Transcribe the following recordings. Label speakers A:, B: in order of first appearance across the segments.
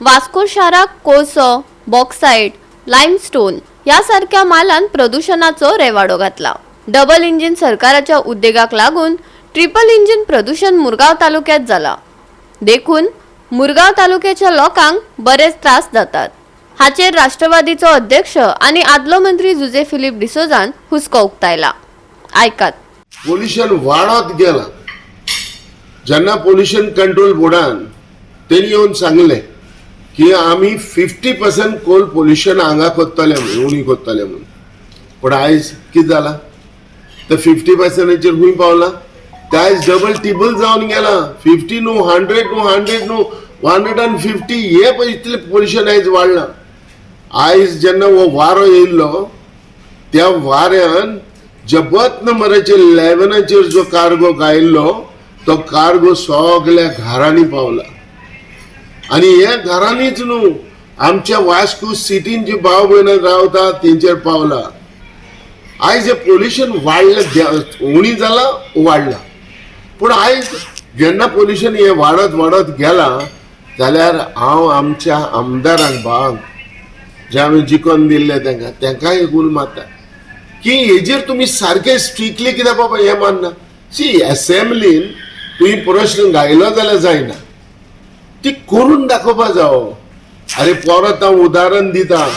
A: वास्को शाराक कोळसो, बॉक्सायट, लायमस्टोन ह्या सारक्या मालान प्रदुशणाचो रेवाडो घातला. डबल इंजिन सरकाराच्या उद्देगाक लागून ट्रिपल इंजिन प्रदूषण मुरगांव तालुक्यात जाला. देखून मुरगांव तालुक्याच्या लोकांक बरेच त्रास जातात. हाचेर राष्ट्रवादीचो अध्यक्ष आणि आदलो मंत्री जुजे फिलीप डिसोजान हुस्को उक्तायला. आयकात.
B: पोल्युशन वाडत गेलां. जेन्ना पोल्युशन कंट्रोल बोर्डान तेणी येवन सांगलें की आमी 50% कोल पोल्युशन हांगा करतले म्हणून, उणी करतले म्हणून, पूण आयज कितें जालां? तर 50%चेर खूंय पावला? ते आयज डबल टिबल जावन गेला. 50 न्हू, 100 न्हू, 100 न्हू, 150. हे पळय, इतलें पोल्युशन आयज वाडलां. आयज जेन्ना हो वारो येयल्लो, त्या वाऱ्यान जबत नंबराचेर 11चेर जो कार्गो गायल्लो, तो कार्गो सगल्या घरांनी पावला. आनी हे घरांनीच न्हू, आमच्या वास्को सिटीन जी भाव भयणां रावता तेंचेर पावला. आयज हे पोल्युशन वाडलें, उणी जाला, वाडला. पूण आयज जेन्ना पोल्युशन हे वाडत वाडत गेलां, जाल्यार हांव आमच्या आमदारांक, भावांक जे आमी जिखोन दिल्ले तांकां, तांकांय एक उलो मारता की हेजेर तुमी सारके स्ट्रिक्टली कित्याक बाबा हें मानना? सी, एसेंब्लीन तुवें प्रश्न घायलो जाल्यार जायना, ती करून दाखोवपा जावो. अरे, परत हांव उदाहरण दिता.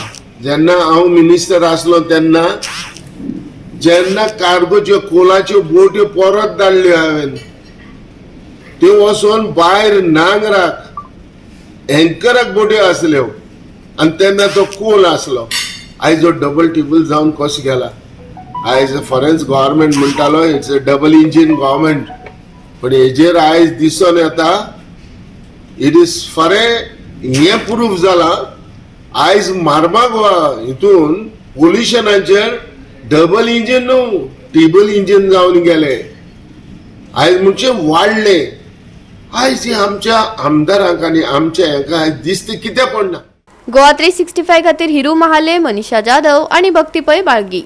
B: जेन्ना हांव मिनिस्टर आसलो तेन्ना, जेन्ना कार्गोच्यो कोलाच्यो बोट्यो परत धाडल्यो हांवें, त्यो वचोन भायर नांगराक एंकराक बोट्यो आसल्यो आनी तेन्ना तो कोल आसलो. आयज जो डबल टिबल जावन कसो गेला? आयज फॉरेन गव्हर्मेंट म्हणटालो, "It's a double engine government." पण हेजेर आयज दिसोन येता, it is for ए हें प्रूफ जाला. आयज मार्मागोवा हितून पोल्युशनाचेर डबल इंजीन न्हू, टिबल इंजीन जावन गेले आयज, म्हणजे वाडले. आयज हे आमच्या आमदारांक आनी आमच्या हेंका आयज दिसता कित्याक पडना.
A: गोवा 365 खातीर हिरू महाले, मनीषा जाधव आणि भक्ती पै, बाळगी.